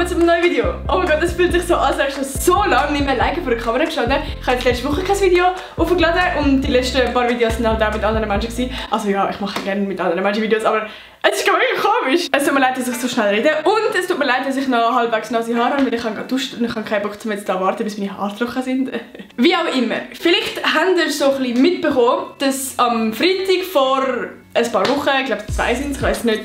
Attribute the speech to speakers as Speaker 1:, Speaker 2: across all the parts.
Speaker 1: willkommen zu einem neuen Video. Oh mein Gott, das fühlt sich so an, als wäre ich schon so lange nicht mehr alleine vor der Kamera gestanden. Ich habe letzte Woche kein Video aufgeladen und die letzten paar Videos sind halt auch mit anderen Menschen gewesen. Also ja, ich mache gerne mit anderen Menschen Videos, aber es ist wirklich komisch. Es tut mir leid, dass ich so schnell rede und es tut mir leid, dass ich noch halbwegs nasse Haare habe, weil ich habe gerade duscht und ich habe keinen Bock, jetzt da warten, bis meine Haare trocken sind. Wie auch immer. Vielleicht habt ihr so ein bisschen mitbekommen, dass am Freitag vor ein paar Wochen, ich glaube 2 sind es, ich weiß nicht,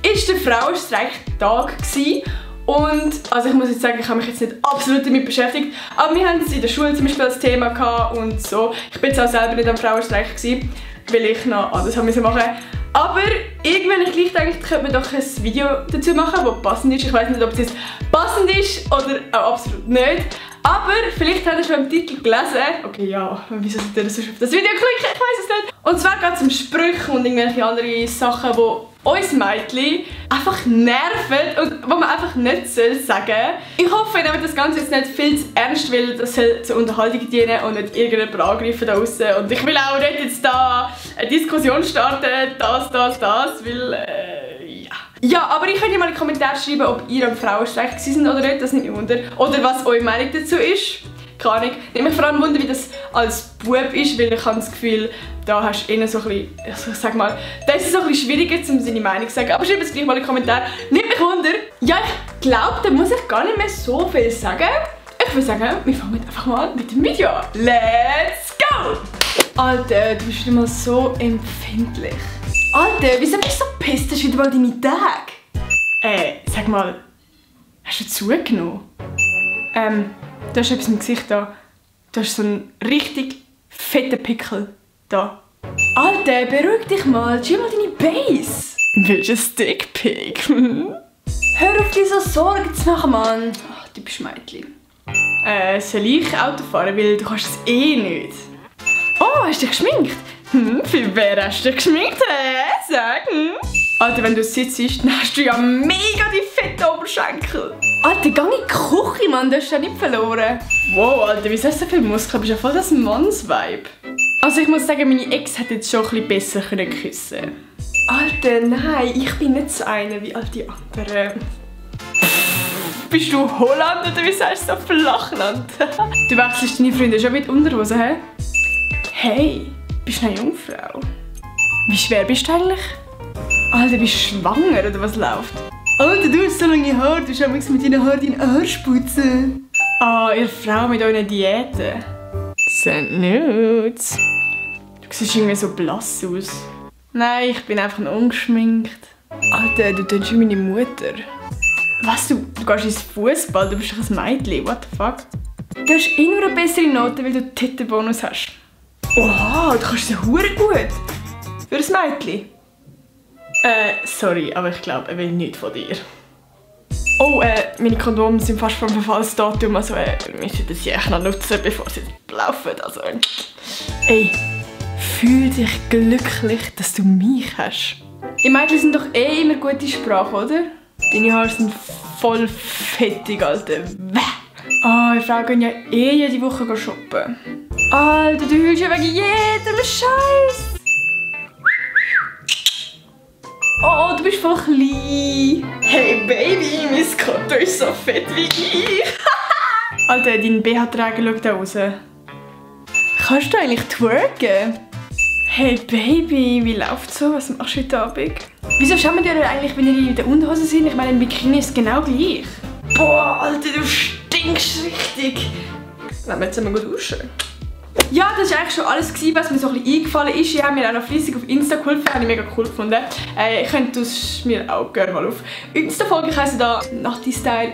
Speaker 1: ist der Frauenstreiktag gewesen. Und also ich muss jetzt sagen, ich habe mich jetzt nicht absolut damit beschäftigt, aber wir haben es in der Schule zum Beispiel als Thema gehabt und so. Ich bin jetzt auch selber nicht am Frauenstreik gewesen, weil ich noch alles machen musste. Aber irgendwann ich gleich denke, könnte man doch ein Video dazu machen, das passend ist. Ich weiß nicht, ob es jetzt passend ist oder auch absolut nicht. Aber vielleicht habt ihr schon im Titel gelesen. Okay, ja, wieso sollt ihr das auf das Video klicken? Ich weiß es nicht. Und zwar geht es um Sprüche und irgendwelche andere Sachen, die uns Mädchen einfach nerven und die man einfach nicht sagen soll. Ich hoffe, ihr nehmt das Ganze jetzt nicht viel zu ernst, weil das soll zur Unterhaltung dienen und nicht irgendjemand angreifen da draussen. Und ich will auch nicht jetzt da eine Diskussion starten, weil ja. Ja, aber ich könnt ja mal in die Kommentare schreiben, ob ihr am Frauenstreik seid oder nicht, das nimmt mich wunder. Oder was eure Meinung dazu ist. Keine Ahnung. Nimmt mich vor allem wunder, wie das als Bub ist, weil ich habe das Gefühl, da hast du eher so ein bisschen, also ich sag mal, da ist es so ein bisschen schwieriger, um seine Meinung zu sagen. Aber schreibt es gleich mal in die Kommentare. Nimmt mich wunder. Ja, ich glaube, da muss ich gar nicht mehr so viel sagen. Ich würde sagen, wir fangen einfach mal mit dem Video an. Let's go! Alter, du bist immer so empfindlich. Alter, wieso bist du so pisst? Das ist wieder mal deine Tage. Sag mal, hast du zugenommen? Du hast etwas im Gesicht da. Du hast so einen richtig fetten Pickel da. Alter, beruhig dich mal. Chill mal deine Base. Willst du ein Stickpick? Hör auf, dir so Sorgen zu machen, Mann. Ach, du bist Mädchen. Soll ich Auto fahren? Weil du kannst es eh nicht. Oh, hast du dich geschminkt? Für wer hast du dich geschminkt? Sag. Alter, wenn du sitzt, dann hast du ja mega die fetten Oberschenkel. Alter, geh in die Küche, Mann, du hast ja nicht verloren. Wow, Alter, wieso hast du so viel Muskeln? Du bist ja voll das Manns-Vibe. Also ich muss sagen, meine Ex hätte jetzt schon ein bisschen besser küssen können. Alter, nein, ich bin nicht so eine wie all die anderen. Bist du Holland oder wie sagst du so Flachland? Du wechselst deine Freunde schon mit Unterhose, hä? Hey, bist du eine Jungfrau? Wie schwer bist du eigentlich? Alter, bist du schwanger oder was läuft? Alter, du hast so lange Haare, du musst mit deinen Haaren deinen Arsch putzen. Ah, ihr Frau mit euren Diäten. Sind nudes. Du siehst irgendwie so blass aus. Nein, ich bin einfach noch ungeschminkt. Alter, du tust wie meine Mutter. Was, du gehst ins Fußball, du bist doch ein Mädchen, what the fuck? Du hast eh nur eine bessere Note, weil du Tittenbonus hast. Oha, du kannst so hure gut. Für ein Mädchen. Sorry, aber ich glaube, er will nichts von dir. Oh, meine Kondome sind fast vom Verfallsdatum, also wir müssen das hier echt noch nutzen, bevor sie laufen. Also, ey, fühl dich glücklich, dass du mich hast. Die Mädchen sind doch eh immer gute Sprache, oder? Deine Haare sind voll fettig, Alter. Ah, ihr Frauen gehen ja eh jede Woche shoppen. Alter, du heulst ja wegen jedem Scheiß. Oh, du bist voll klein. Hey Baby, mein Konto ist so fett wie ich. Alter, dein BH-Träger schaut da raus. Kannst du eigentlich twerken? Hey Baby, wie läuft's so? Was machst du heute Abend? Wieso schauen wir dir eigentlich, wenn ihr in der Unterhose sind? Ich meine, im Bikini ist es genau gleich. Boah, Alter, du stinkst richtig. Lass mir jetzt mal gut duschen. Ja, das war eigentlich schon alles, was mir so ein bisschen eingefallen ist. Ihr habt mir auch noch fleissig auf Insta geholfen, habe ich mega cool gefunden. Ihr könnt das mir auch gerne mal auf Insta folgen. Ich heisse da nachtistyle_.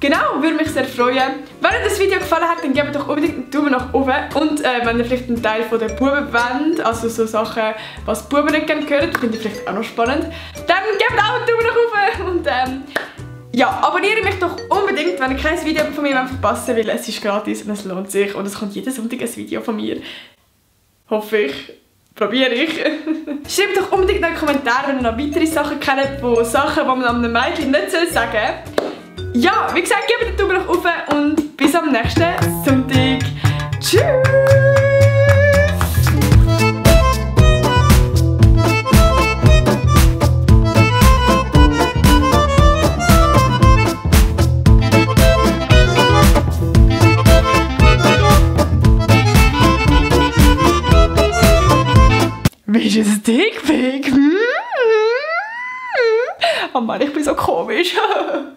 Speaker 1: Genau, würde mich sehr freuen. Wenn euch das Video gefallen hat, dann gebt doch unbedingt einen Daumen nach oben. Und wenn ihr vielleicht einen Teil von der Buben wollt, also so Sachen, was Buben nicht gerne hören, finde ich vielleicht auch noch spannend, dann gebt auch einen Daumen nach oben. Und ja, abonniert mich doch unbedingt, wenn ihr kein Video von mir verpassen wollt, weil es ist gratis und es lohnt sich. Und es kommt jeden Sonntag ein Video von mir. Hoffe ich. Probiere ich. Schreibt doch unbedingt in die Kommentare, wenn ihr noch weitere Sachen kennt, Sachen, die man einem Mädchen nicht sagen soll. Ja, wie gesagt, gebt den Daumen nach oben und bis am nächsten Sonntag. Tschüss! Wie ist ein Dickpick? Oh Mann, ich bin so komisch.